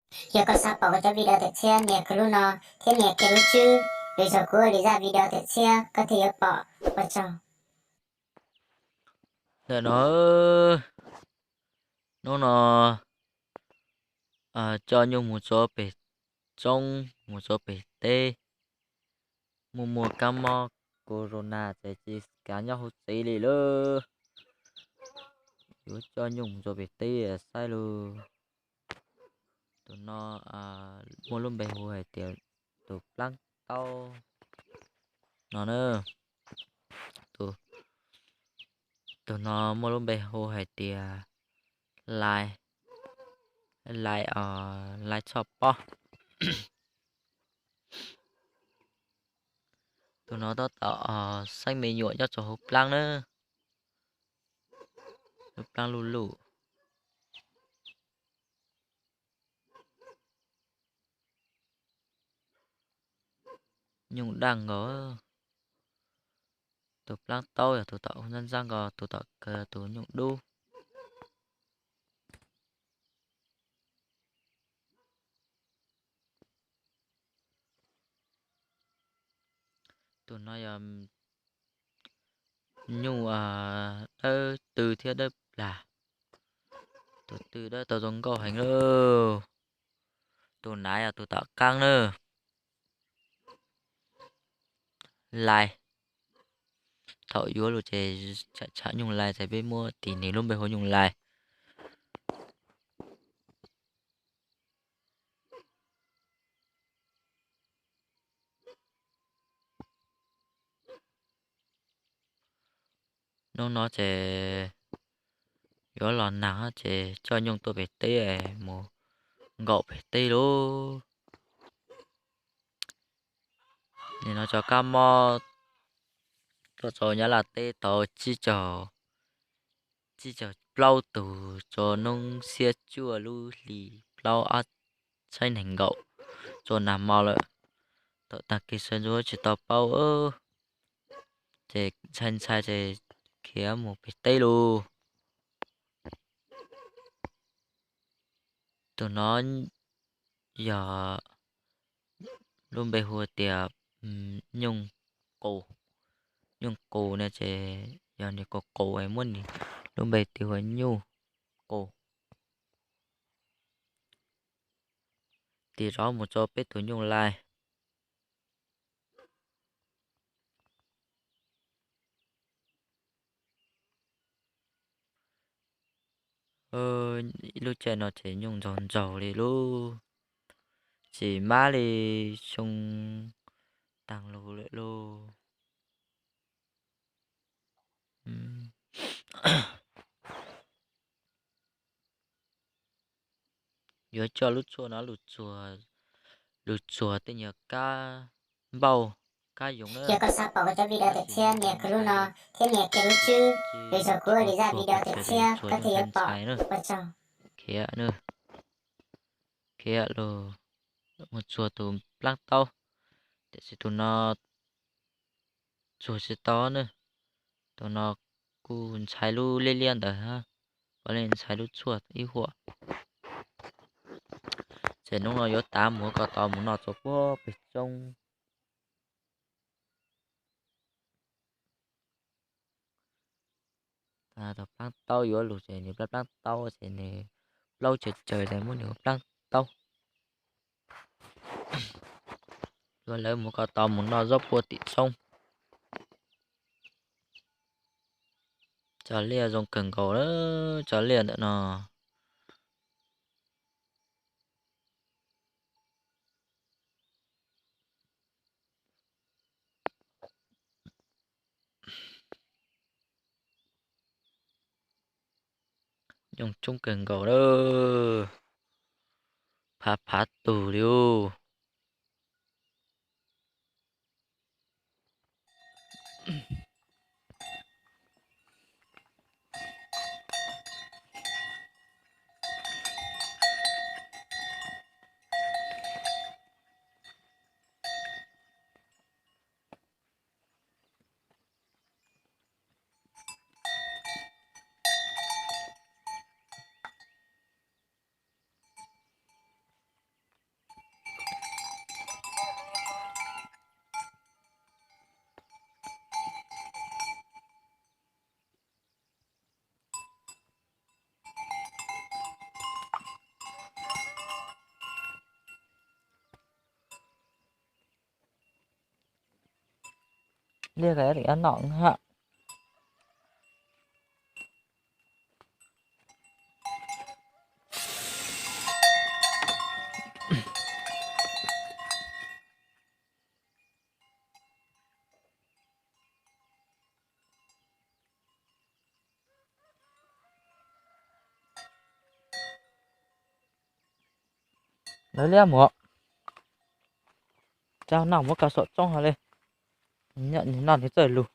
Yog koj xav pom kuv cov video tiam tshiab nias kiag lub no thiab nias kiag lub tswb, lwm zaus kuv ua lwm zaj video tiam tshiab koj thiaj yuav pom. Ua tsaug. Ntawm no, hnub no coj nyuj mus tso pem roob, mus tso pem teb, muaj muaj kab mob corona ces tsis kav nyob hauv tsev li lawm. Yuav coj nyuj mus tso pem teb saib lawm. Tus no muaj lub npe hu hais tias tus plaab taub no na. Tus no muaj lub npe hu hais tias lai, lai, lai txhoj pob. Tus no tab tom xeeb me nyuam nyob rau hauv plaab na. Lub plaab luj luj. Nyuj daj nkaus. Tus plaab taub yog tus tom ub ntxaab ntxaab nkaus, tus tom kawg yog tus nyuj dub. Tus no yog nyuj dawb tw thiab dawb plag. Tus tw dawb tau zoo nkauj heev lauj. Tus nav yog tus tom qaab na. Lai. Thaum yuav lug ces tsham nyuj lai ces peb muab tis nws lub npe hu nyuj lai. Hnub no ces yuav los naag ces coj nyuj tuaj pem teb mus nkaum pem teb lauj. Nim no cov kab mob tuaj rau Nyab Laj teb tau tsib caug, tsib caug plaub tug rau hnub xiab cuaj lub hlis plaub ob txhiab nees nkaum rau nag hmo lawm. Thaum tag kis sawv ntxov tsis tau paub, ces ntshai ntshai ces khiav mus pem teb lauj. Tus no yog lub npe hu tias nyuj qus. Nyuj qus no ces yog nws qus qus, muab nws lub npe tis hu nyuj qus. Tis zov mus rau peb tug nyuj lai. Lub caij no ces nyuj ntsaug ntsaug li lauj, tsis mab li xyoo taag lug lawm lauj. Yuav coj lub tshuaj no lug txuag tej nyuag kab npauj kab yoov na. Yog koj xav pom kuv cov video tiam tshiab nias kiag lub no thiab nias kiag lub tswb, lwm zaus kuv ua lwm zaj video tiam tshiab koj thiaj yuav pom. Ua tsaug. Khiav, khiav lug mus txuag tus plaab taub, tiam sis tus no txuag tsis tau na. Tus no kuj ntshai lub liab liab ntawd, puav leej ntshai lub tshuaj ib huam. Ces hnub no yuav tav mus ko taw mus noj tau puag pem roob. Tus plaab taub yuav lug ces nws plaab plaab taub ces nws plaub caws caws ces muab nws plaab taub. Yuav lawv mus ko taw mus noj zaub puag tim roob. Cov liaj zoo kawg nkaus lawm, cov liaj ntawm no. Nyooj coob kawg nkaus lawm, phav phav tug li ub. Liaj ka li noj ha. Lawv liab mus, coj noj muab kaw saum txoob hov li. Nyob nws noj nws txawj lug.